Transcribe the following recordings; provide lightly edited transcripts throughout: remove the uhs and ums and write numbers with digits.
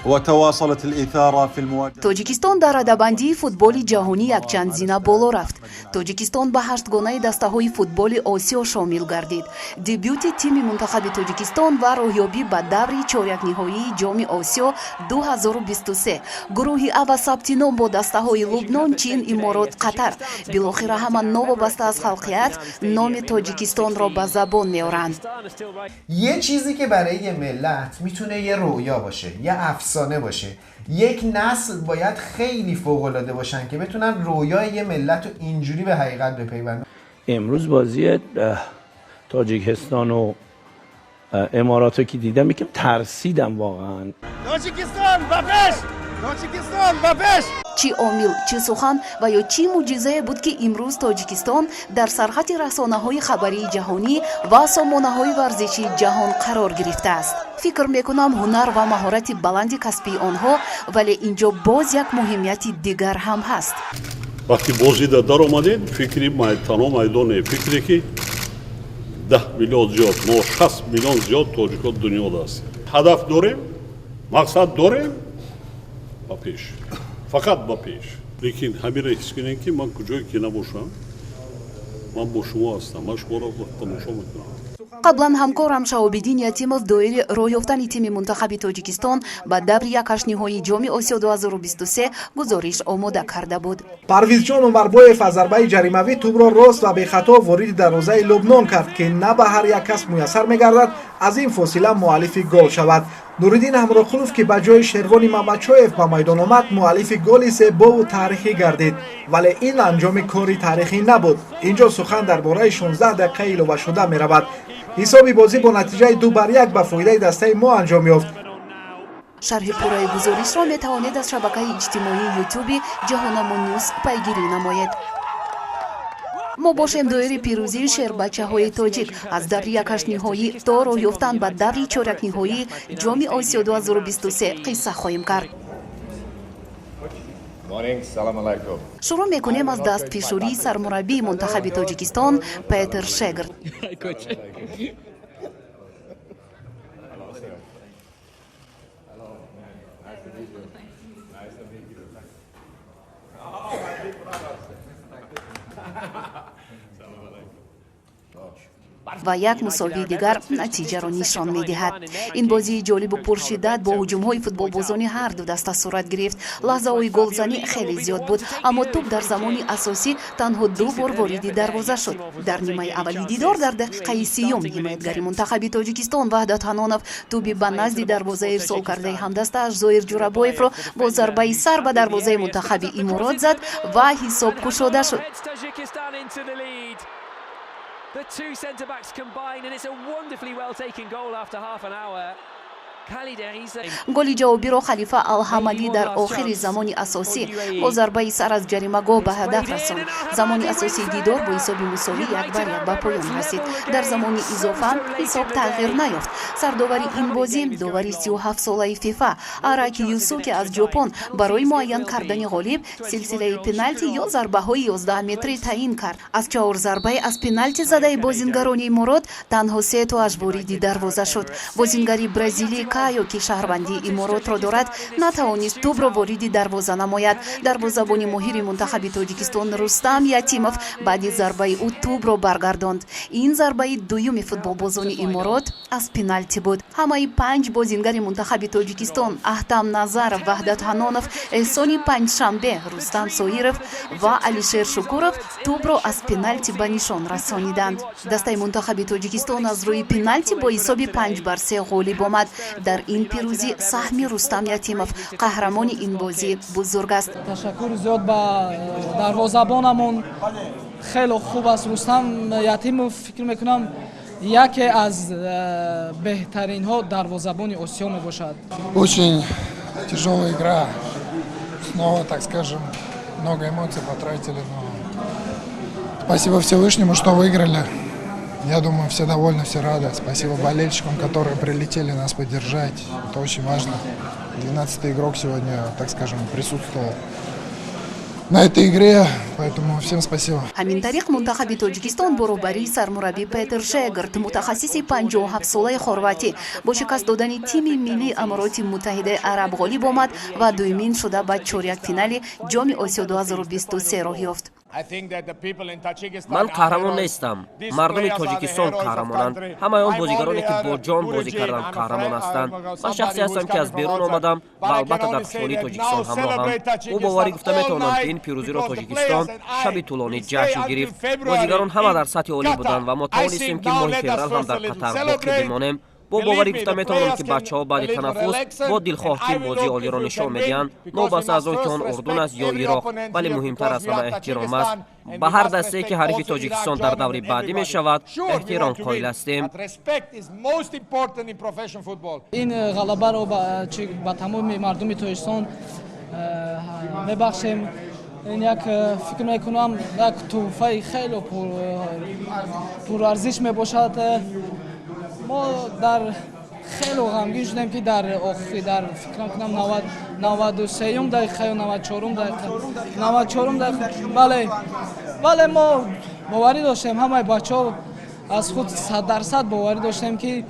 وتواصلت الإثارة في المواجهة. Тоҷикистон дар радабандии футболи ҷаҳонӣ якчанд зина боло рафт. Тоҷикистон ба ҳаштгонаи дастаҳои футболи Осиё шомил гардид. Дебюти тими мунтахаби Тоҷикистон ва роҳёбӣ ба даври чорякниҳоии Ҷоми Осиё 2023, гурӯҳи А ва сабти ном бо дастаҳои Лубнон, Чин, Иморот, Қатар. Билохира ҳама новобаста аз халқият номи Тоҷикистонро ба забон меоранд. یه چیزی که برای یه ملت میتونه یه رویا باشه، یه افسانه باشه، یک نسل باید خیلی فوق العاده باشن که بتونن رویای یه ملت رو اینجوری به حقیقت بپیوندن. امروز بازی تاجیکستان و امارات رو که دیدم، یکم ترسیدم واقعا. Тоҷикистон ба пеш! Тоҷикистон ба пеш! Чӣ омил, чӣ сухан ва ё чӣ мӯъҷизае буд, ки имрӯз Тоҷикистон дар сархати расонаҳои хабарии ҷаҳонӣ ва сомонаҳои варзишии ҷаҳон қарор гирифтааст? Фикр мекунам, ҳунар ва маҳорати баланди касбии онҳо, вале ин ҷо боз як муҳимияти дигар ҳам ҳаст. Вақти бозида даромадем, фикри танҳо майдоне, фикре ки 10 миллион зиёд, мо 60 миллион зиёд тоҷико дунёда ҳастем, ҳадаф дорем, мақсад дорем, ба пеш, фақат ба пеш. Лекин ҳаминро ҳис кунем, ки ман куҷое ки набошам, ман бо шумо ҳастам, ман шуморо тамошо мекунам. Қаблан ҳамкорам Шаҳобиддин Ятимов доири роҳ ёфтани тими мунтахаби Тоҷикистон ба даври якҳаштниҳоии Ҷоми Осиё 2023 гузориш омода карда буд. Парвизҷон Умарбоев аз зарбаи ҷаримавӣ тӯбро рост ва бехато вориди дарвозаи Лубнон кард, ки на ба ҳар як кас муяссар мегардад аз ин фосила муаллифи гол шавад. Нуриддин Ҳамроқулов, ки ба ҷои Шервони Мамадшоев ба майдон омад, муаллифи голи зебову таърихӣ гардид, вале ин анҷоми кори таърихӣ набуд. Ин ҷо сухан дар бораи 16 дақиқаи иловашуда меравад. Ҳисоби бозӣ бо натиҷаи 2-1 ба фоидаи дастаи мо анҷом ёфт. Шарҳи пурраи гузоришро метавонед аз шабакаи иҷтимоии Ютуби Ҷаҳонамо Нюс пайгирӣ намоед. Мо бошем, доири пирӯзии шербачаҳои тоҷик аз даври якҳаштниҳоӣ то роҳ ёфтан ба даври чорякниҳоии Ҷоми Осиё 2023 қисса хоҳем кард. Шурӯъ мекунем аз дастпешурии сармураббии мунтахаби Тоҷикистон Петер Шегрт. Ва як мусовии дигар натиҷаро нишон медиҳад. Ин бозии ҷолибу пуршиддат бо ҳуҷумҳои футболбозони ҳарду даста сурат гирифт. Лаҳзаҳои голзанӣ хеле зиёд буд, аммо тӯб дар замони асосӣ танҳо ду бор вориди дарвоза шуд. Дар нимаи аввали дидор, дар дақиқаи 30-юм, ҳимоятгари мунтахаби Тоҷикистон Ваҳдат Ҳанонов тӯби ба назди дарвоза ирсол кардаи ҳамдастааш Зоир Ҷурабоевро бо зарбаи сар ба дарвозаи мунтахаби Иморот зад ва ҳисоб кушода шуд. The two centre backs combine, and it's a wonderfully well taken goal after half an hour. Голи ҷавобиро Халифа Алҳамадӣ дар охири замони асосӣ бо зарбаи сар аз ҷаримагоҳ ба ҳадаф расонд. Замони асосии дидор бо ҳисоби мусовӣ 1-1 ба поён расид. Дар замони изофа ҳисоб тағйир наёфт. Сардовари ин бозӣ, довари 37-солаи ФИФА Араки Юсуки аз Ҷопон, барои муайян кардани ғолиб силсилаи пеналти ё зарбаҳои 11-метрӣ таъин кард. Аз чаҳор зарбаи аз пеналти задаи бозингарони Иморот танҳо се тоаш вориди дарвоза шуд. Бозингари бразилӣ Кайо, ки шаҳрвандии Иморотро дорад, натавонист тӯбро вориди дарвоза намояд. Дарвозабони моҳири мунтахаби Тоҷикистон Рустам Ятимов баъди зарбаи ӯ тӯбро баргардонд. Ин зарбаи дуюми футболбозони Иморот аз пеналти буд. Ҳамаи панҷ бозингари мунтахаби Тоҷикистон: Аҳтам Назаров, Ваҳдат Ҳанонов, Эҳсони Панҷшанбе, Рустам Соиров ва Алишер Шукуров тӯбро аз пеналти ба нишон расониданд. Дастаи мунтахаби Тоҷикистон аз рӯи пеналти бо ҳисоби 5-3 ғолиб омад. Дар ин пирӯзӣ саҳми Рустам Ятимов, қаҳрамони ин бозӣ, бузург аст. Ташаккури зиёд ба дарвозабонамон, хеле хуб аст Рустам Ятимов. Фикр мекунам, яке аз беҳтаринҳо дарвозабони Осиё мебошад. Очень тяжелая игра, снова, так скажем, много эмоций потратили, но спасибо Всевышнему, что выиграли. Я думаю, все довольны, все рады. Спасибо болельщикам, которые прилетели нас поддержать. Это очень важно. 12-й игрок сегодня, так скажем, присутствовал. на этой игре, поэтому всем спасибо. Ҳамин тариқ, мунтахаби Тоҷикистон бо роҳбарии сармураббӣ Петр Шегард, мутахассиси 57-солаи хорватӣ, бо шикаст додани тими миллии Амороти Муттаҳидаи Араб ғолиб омад ва дуюмин шуда ба чорякфинали Ҷоми Осиё 2023 роҳ ёфт. Ман қаҳрамон нестам, мардуми Тоҷикистон қаҳрамонанд. Ҳамаи он бозигароне, ки бо ҷон бозӣ карданд, қаҳрамон ҳастанд. Ман шахсе ҳастам, ки аз берун омадам ва албатта дар хушҳолии Тоҷикистон ҳамроҳам. Бо боварӣ гуфта метавонам, ки ин пирӯзиро Тоҷикистон шаби тӯлонӣ ҷашн гирифт. Бозигарон ҳама дар сатҳи олӣ буданд ва мо тавонистем, ки моҳи феврал ҳам дар Қатар боқӣ бимонем. Бо боварӣ гуфта метавонам, ки бачаҳо баъди танаффус бо дилхоҳ тим бозии олиро нишон медиҳанд, новобаста аз он ки он Урдун аст ё Ироқ. Вале муҳимтар аз ҳама эҳтиром аст. Ба ҳар дастае, ки ҳарифи Тоҷикистон дар даври баъдӣ мешавад, эҳтиром қоил ҳастем. Ин ғалабаро ба тамоми мардуми Тоҷикистон мебахшем. Ин як, фикр мекунам, як тӯҳфаи хеле пурарзиш мебошад. Мо дар хеле ғамгин шудем, ки дар охири, дар, фикр мекунам, 93-юм дақиқа ё 94-ум дақиқа, 94-ум дақиқа, бале, бале, мо боварӣ доштем, ҳамаи бачаҳо аз худ 100% боварӣ доштем, ки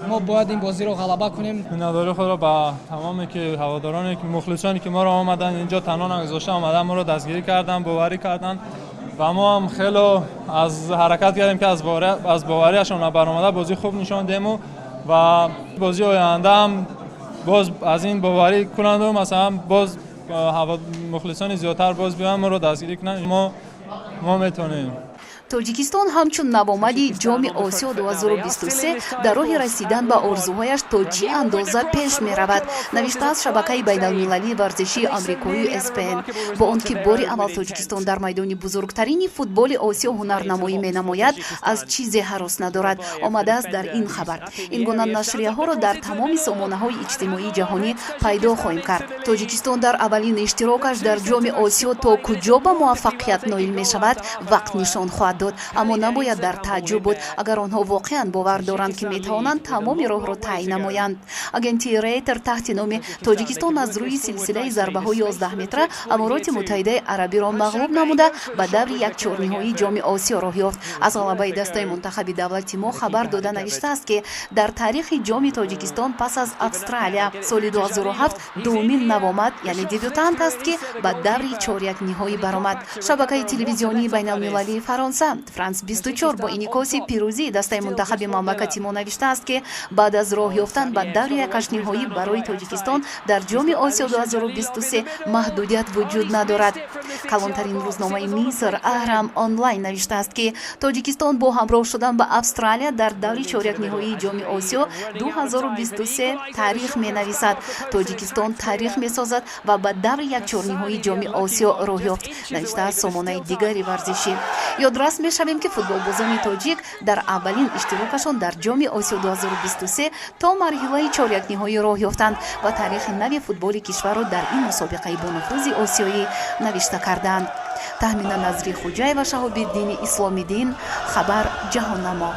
мо бояд ин бозиро ғалаба кунем. Миннатдории худро ба тамоме ки ҳаводороне, ки мухлисоне, ки моро омаданд инҷо, танҳо нагузошта омадан, моро дастгирӣ карданд, боварӣ карданд ва мо ҳам хело аз ҳаракат кардем, ки аз боварияшон баромада бозӣ хуб нишон диҳему ва бозии оянда ҳам боз аз ин боварӣ кунанду масалан боз мухлисони зиёдтар боз биёянд, моро дастгирӣ кунанд. Мо метавонем. Тоҷикистон ҳамчун навомади Ҷоми Осиё 2023 дар роҳи расидан ба орзуҳояш то чӣ андоза пеш меравад, навиштааст шабакаи байналмилалии варзишии амрикоию ESPN. Бо он ки бори аввал Тоҷикистон дар майдони бузургтарини футболи Осиё ҳунарнамоӣ менамояд, аз чизе ҳарос надорад, омадааст дар ин хабар. Ин гуна нашрияҳоро дар тамоми сомонаҳои иҷтимоии ҷаҳонӣ пайдо хоҳем кард. Тоҷикистон дар аввалин иштирокаш дар Ҷоми Осиё то куҷо ба муваффақият ноил мешавад, вақт нишон хоҳад дод. Аммо набояд дар тааҷҷуб буд, агар онҳо воқеан бовар доранд, ки метавонанд тамоми роҳро тай намоянд. Агентии Рейтер таҳти номи «Тоҷикистон аз рӯи силсилаи зарбаҳои 11 метра Амороти Муттаҳидаи Арабиро мағлуб намуда, ба даври якчорниҳоии Ҷоми Осиё роҳ ёфт», аз ғалабаи дастаи мунтахаби давлати мо хабар дода навиштааст, ки дар таърихи ҷоми Тоҷикистон пас аз Австралия соли 2007 дуввумин навомад, яъне дебютант аст, ки ба даври чорякниҳоӣ баромад. Шабакаи телевизионии байналмилалии Фаронса Франс 24 бо инъикоси пирӯзии дастаи мунтахаби мамлакати мо навиштааст, ки баъд аз роҳ ёфтан ба даври якҳаштниҳоӣ барои Тоҷикистон дар Ҷоми Осиё 2023 маҳдудият вуҷуд надорад. Калонтарин рӯзномаи Миср Аҳрам Онлайн навиштааст, ки Тоҷикистон бо ҳамроҳ шудан ба Австралия дар даври чорякниҳоии Ҷоми Осиё 2023 таърих менависад. Тоҷикистон таърих месозад ва ба даври якчорниҳоии Ҷоми Осиё роҳ ёфт, навиштааст сомонаи дигари варзишӣ. Ёдрас мешавем, ки футболбозони тоҷик дар аввалин иштирокашон дар Ҷоми Осиё 2023 то марҳилаи чорякниҳоӣ роҳ ёфтанд ва таърихи нави футболи кишварро дар ин мусобиқаи бонуфузи осиёӣ навишта карданд. Таҳмина Назрӣ Хуҷаева, Шаҳобиддини Исломиддин, «Хабар», Ҷаҳоннамо.